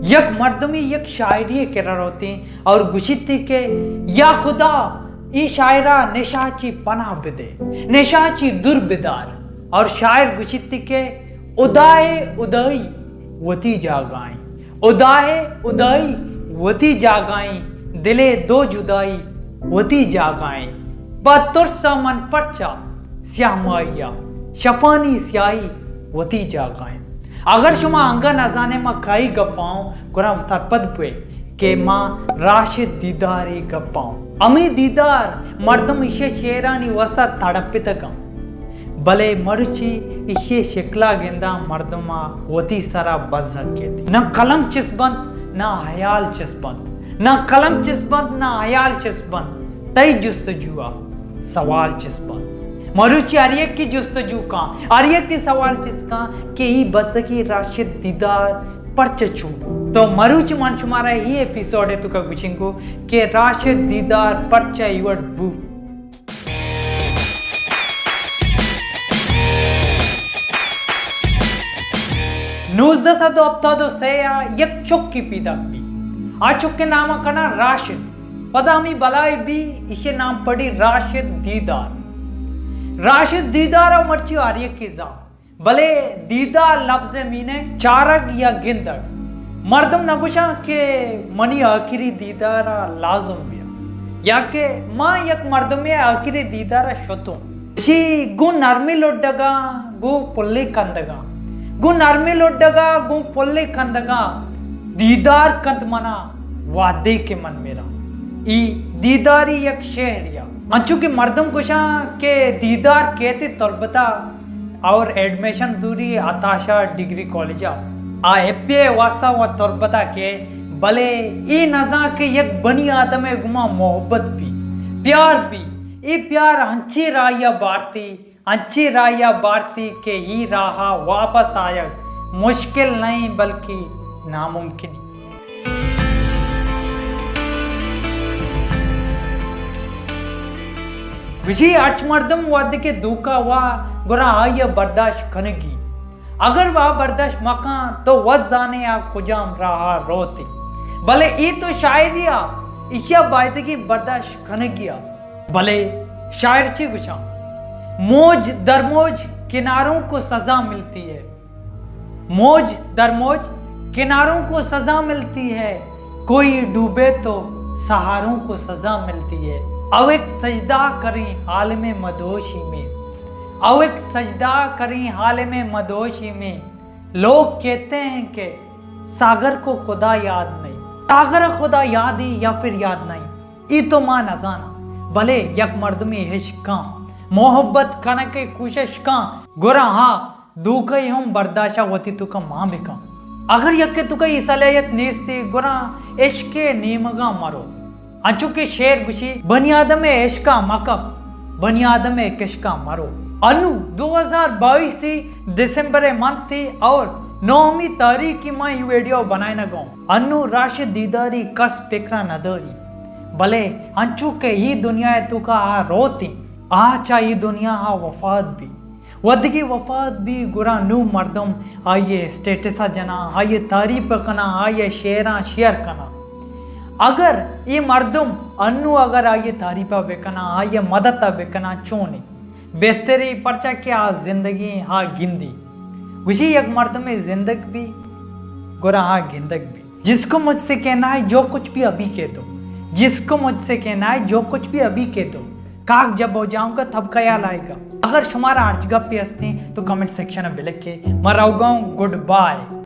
یک مردمی یک شاعری کرا روتیں اور گوشیتی کہ یا خدا، ای شاعرا نشا چی پناہ بدے، نشا چی دور بدار۔ اور شاعر گوشیتی کہ ادائے ادائی وتی جاگائیں، ادائے ادائی وتی جاگائیں، دلے دو جدائی وتی جاگائیں۔ با ترسا من پرچا سیاہ ماہیا، شفانی سیاہی وتی جاگائیں۔ اگر شما انگا نزانے ما کئی گپاؤں، گڑا سرپد بوئے کہ ما راشد دیداری گپاؤں۔ امی دیدار مردم ایشے شعرانی واسطہ تڑپتگاں۔ بلے مروچی ایشی شکلا گنداں مردم ء وتی سرا بزگ کیت۔ نہ قلم چست بنت، نہ حیال چست بنت، نہ قلم چست بنت، نہ حیال چست بنت۔ تئی جستجو ء سوال چست بنت۔ مروچی ہر یکی جستجو کاں، ہر یکی سوال چست کاں کہ ای بزگی راشد دیدار پرچہ چو؟ تو مروچی من شمارا ای ایپیسوڈ ء توکا گوشنگو کہ راشد دیدار پرچہ ایوڑ بو۔ نوزدہ سد و ہپتاد و سے ء یک چکی پیداک بی۔ آ چک ء نام ء کناں راشد۔ پدا ہمی بلائی بی، ایشی نام پڑی راشد دیدار۔ راشد دیدار ء مرچی ہر یکی زان۔ بلے دیدار لبز ء میننگ چارگ یا گندگ۔ مردم نہ گوشاں کہ منی آخری دیدار ء لازم بیا، یا کہ ما یک مردمے ء آخری دیدار ء شتوں۔ چی گوں نرمی لڈگاں، گوں پلی کندگاں، گوں نرمی لڈگاں، گوں پلی کندگاں، دیدار کنت منا وہدے کہ من میراں۔ ای دیداری یک شعر یا انچو کہ مردم گوشاں کہ دیدار کیتی تربتا اور ایڈمیشن زوری عطا شاد ڈگری کالج ء۔ آ ایف بی اے واسطہ و تربت ء کہ بلے اے نزاں کہ یک بنی آدم ء گما محبت بی، پیار بی، اے پیار ہنچی راہی ء بارتی، ہنچی راہی ء بارتی کہ ای راہ ء واپس آیگ مشکل نہ ایں بلکہ ناممکن ایں۔ گوشی ہرچ مردم وہدے کہ دھوکہ وا گڑا آئی ء برداشت کنگی۔ اگر وا برداشت مکاں تو وت زانے آ کجام راہ ء روت۔ بلے اے تو شاعری ء ایشی ء بایدگی برداشت کنگی ء۔ بلے شاعر چی گوشاں؟ موج در موج کناروں کو سزا ملتی ہے۔ موج در موج کناروں کو سزا ملتی ہے، کوئی ڈوبے تو سہاروں کو سزا ملتی ہے۔ او ایک سجدہ کریں عالم مدہوشی میں، او ایک سجدہ کریں عالم مدہوشی میں۔ لوگ کہتے ہیں کہ ساگر کو خدا یاد نہیں۔ ساگر خدا یاد ہی یا پھر یاد نہیں، ای تو ما نزاناں۔ بلے یک مردمی عشق کاں، محبت کنگ ء کوشش کاں، گڑا ہا دھوکہ ء ہم برداشت ء وتی توکا مان بکن۔ اگر یکے توکا اے صلاحیت نیستی، گڑا عشق ء نیمگا مرو۔ انچو کہ شعر گوشی، بنی آدم ء عشقا مکپ، بنی آدم ء کشکا مرو۔ انو دو ہزار بائیس ء دسمبر ء منت ء اور نوہمی تاریخ ء ما اے ویڈیو بنائینگا اوں۔ انو راشد دیداری کس پکرا نداری، بلے انچو کہ اے دنیا ء توکا آ روت انت، آ چہ اے دنیا ء وفات بی۔ وھدیکہ وفات بی، گڑا نوں مردم آئی ء اسٹیٹس ء جناں، آئی ء تعریف ء کناں، آئی ء شعراں شیئر کناں۔ اگر اے مردم انوں اگر آئی ء تعریف ء بہ کناں، آئی ء مدت ء بہ کناں، چونیں بہتریں، پرچا کہ آ زندگیں، آ گندی۔ گوشی یک مردمے زندگ بی، گڑا آ گندگ بی۔ جس کو مجھ سے کہنا ہے جو کچھ بھی ابھی کہہ دو، جس کو مجھ سے کہنا ہے جو کچھ بھی ابھی کہہ دو، کاک جب ہو جاؤں گا تب خیال آئے گا۔ اگر شمارا ہرچ گپے ہستیں تو کمنٹ سیکشن ء بلکے۔ ما روگاؤں، گڈ بائے۔